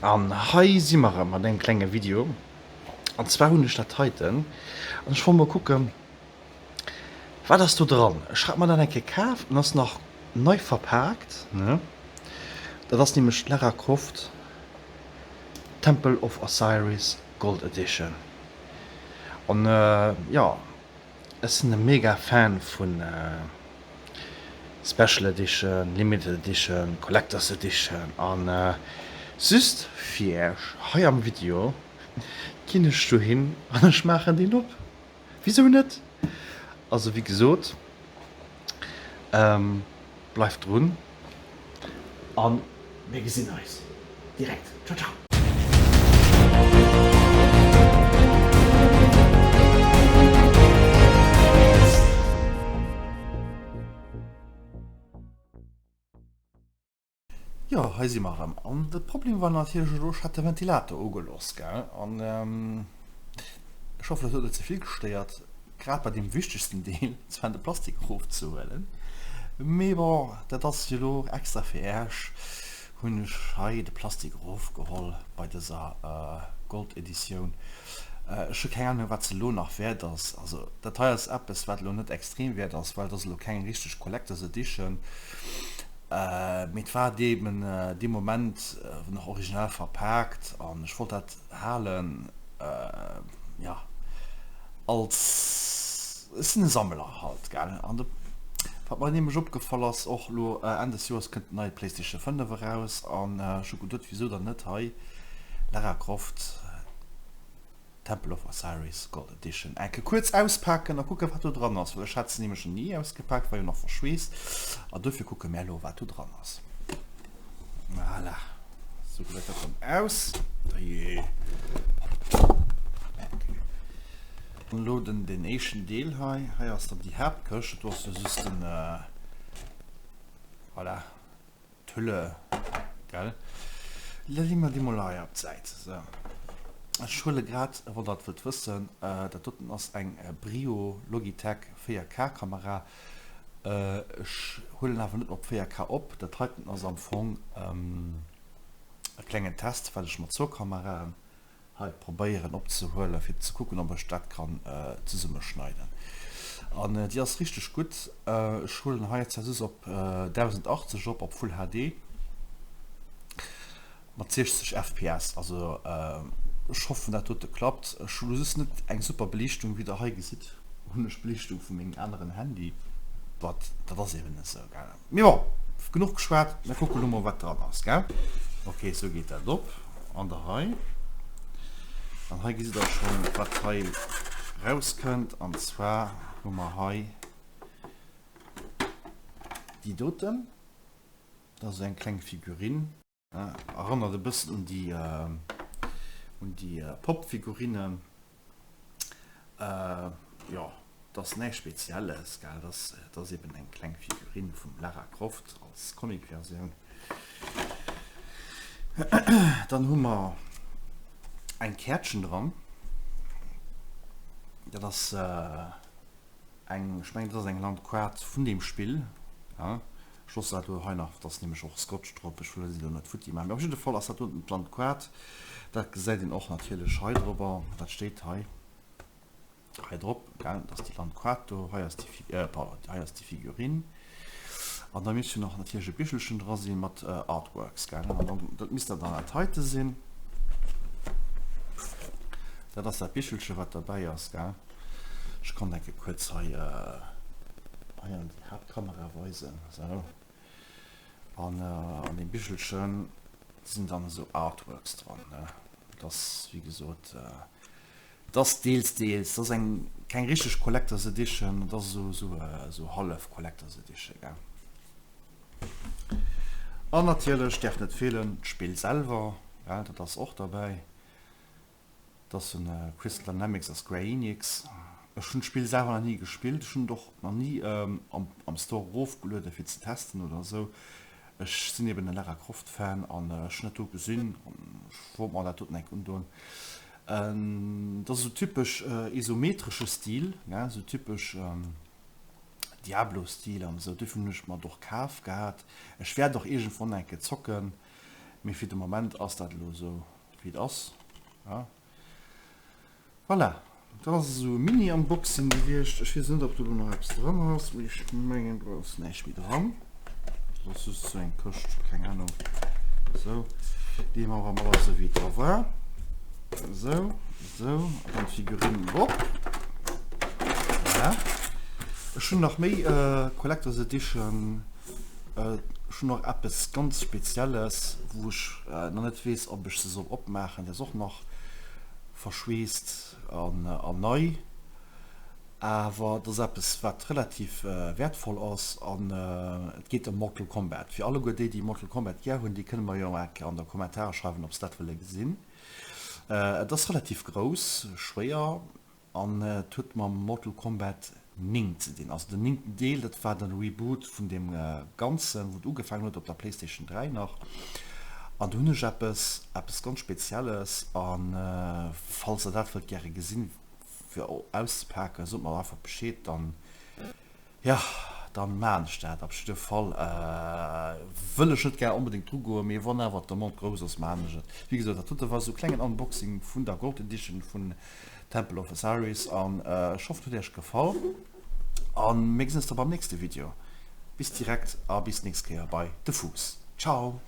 An hei si mer erëm mat engem klenge Video. An zwar hunn ech dat heiten an ech wollt mol kucken, wat ass do dran. Ech hat mer dat eng Kéier kaf an ass nach nei verpaakt, ne. Dat ass nämlech d'Lara Croft Temple of Osiris Gold Edition. An jo, Ech sinn e mega Fan vun Special Edition, Limited Edition, Collectors Edition an just fir Äech hei am Video ginn ech dohin an ech maachen deen op. Wisou net? Also wéi gesot, bleift drun an mir gesinn eis direkt. Ciao ciao. Jo, hei si mer erëm. An de Problem war natierlech elo, ech hat de Ventilator ugelooss, gell? An ech hoffen, dat huet net ze vill gestéiert, grad bei deem wichtegsten Deel, zwar de Plastik erofzehuelen. Mee bon, dat ass jo elo extra fir Äech, hunn ech hei de Plastik erofgeholl bei dëser Gold-Editioun. Ech hu keng Ahnung, wat se elo nach wäert ass. Also dat hei ass eppes, wat elo net extrem wäert ass, well et ass elo keng richteg Collector's Edition. Mee et war eben dee Moment nach original verpaakt an ech wollt dat halen, jo, als, ech sinn e Sammler halt, gell. An de, wat mer nämlech opgefall ass, och elo Enn des Joers kënnt d'nei PlayStation 5 eraus an ech hu geduet, wisou dann net hei Lara Croft Temple of Osiris Gold Edition enke kuerz auspaken a kucke wat do dran ass, well ech hat se nämlech ni ausgepaakt, war jo nach verschweesst a dofir kucke mär elo wat do dran ass. Voilà, sou gesäit dat dann aus. Dajee. Okay. An elo den den éischten Deel hei, hei ass dann déi Haaptkëscht, do ass jo just den voilà. D'Hülle, gell? Leeë mer déi mol hei op d'Säit. Sou. Ech huele grad, wann der et wëllt wëssen, dat doten ass eng Brio Logitech 4K Kamera. Ech huelen awer net op 4K op. Dat heiten ass am Fong e klengen Test, wat ech mat zwou Kameraen hei probéieren opzehuelen fir ze kucken ob ech dat kann zesummeschneiden an déi ass richteg gutt. Ech huelen hei zwar just op 1080 op op Full HD mat 60 fps, also ech hoffen dat dote klappt. Ech hu just net eng super Beliichtung, wéi der hei gesitt hunn ech Beliichtung vu mengem aneren Handy, but dat ass eben esou gell. Mee bon, genuch geschwat, mir kucken elo mol wat dran ass, gell? Ok, sou geet dat op an der Rei. An hei gesitt der schonn wat hei rauskënnt an zwar hu mer hei déi doten. Dat ass eng kleng Figurine. Erënnert e bëssen un déi un déi Pop-Figurinen. Jo, dat ass näischt Spezielles, gell, dat ass dat ass eben eng kleng Figurine vum Lara Croft als Comic-Versioun. Dann hu mer eng Käertchen dran. Dat ass eng, ech mengen dat ass eng Landkaart vun deem Spill. Ech loosse dat elo hei nach, et ass nämlech och Scotch drop, ech wëll se elo net futti maachen. Mee op jidde Fall ass dat do d'Landkaart. Dat gesäit een och natierlech hei drobber, dat steet hei, hei drop, gell, dat ass déi Landkaart do. Hei ass déi, pardon, hei ass déi Figurine. An da misst jo nach natierlech e Bichelchen dra si mat Artworks, gell. An dann, dat misst dann dat heite sinn. Dat ass dat Bichelche wat derbäi ass, gell. Ech kann enke kuerz hei, hei an déi Haaptkamera weisen. Sou. An an deem Bichelchen sinn dann esou Artworks dran, ne. Dat ass wéi gesot, dat ass deels, deels. Dat ass eng keng richteg Collector's Edition, dat ass esou, esou, esou hallef Collector's Edition, gell. An natierlech däerf net feelen d'Spill selwer, gell, dat ass och derbäi. Et ass vun Crystal Dynamics a Square Enix. Ech hunn d'Spill selwer nach ni gespillt. Ech hunn et och nach ni am Store erofgelueden fir ze testen oder esou. Ech sinn eben e Lara Croft Fan an ech hunn dat do gesinn an ech wollt mer dat doten enk undoen. Et ass esou typesch isometresche Stil, esou typesch Diablo Stil an esou. Dofir hunn ech mer et och kaf gehat. Ech wäert och iergendwann enke zocken. Mee fir de Moment ass dat elo esou wéi et ass. Ja. Voilà, dat ass esou e Mini-Unboxing gewiescht. Ech weess net, ob do elo nach eppes dran ass, mee ech mengen, do ass näischt méi dran. Dat ass just esou eng Këscht, keng Ahnung. Esou, déi mer erëm alles esou wéi et dra war. Esou, esou, an dann d'Figurine erop. Voilà. Ech hunn nach méi Collector's Edition. Ech hunn nach eppes ganz Spezielles, wou ech nach net weess, ob ech se soll opmaachen. Dat ass och nach verschweesst an nei, awer et ass eppes wat relativ wäertvoll ass an et geet ëm Mortal Kombat. Fir alleguer déi, déi Mortal Kombat gär hunn, déi kënne mer jo eng Kéier an der Kommentarer schreiwen, ob se dat wëlle gesinn. Et ass relativ grouss, schwéier An et huet mam Mortal Kombat 9 ze dinn. Also den néngten Deel, dat war den Reboot vun deem Ganzen, wou et ugefaangen huet op der Playstation 3 nach. An do hunn ech eppes, eppes ganz Spezielles. A falls der dat wëllt gäre gesinn, fir auszepaken, sot mer einfach Bescheed, dann. Jo, dann maan ech dat op jidde Fall. Wëll ech net gär onbedéngt dru goen, mee wann awer d'Demande grouss ass, maan ech et. Wéi gesot, dat dote war sou klengen Unboxing vun der Gold Edition vun Temple of Osiris an ech hoffen et huet iech gefall an mir gesinn eis da beim nächste Video. Bis direkt a bis nächst Kéier bei De Fuuss. Ciao!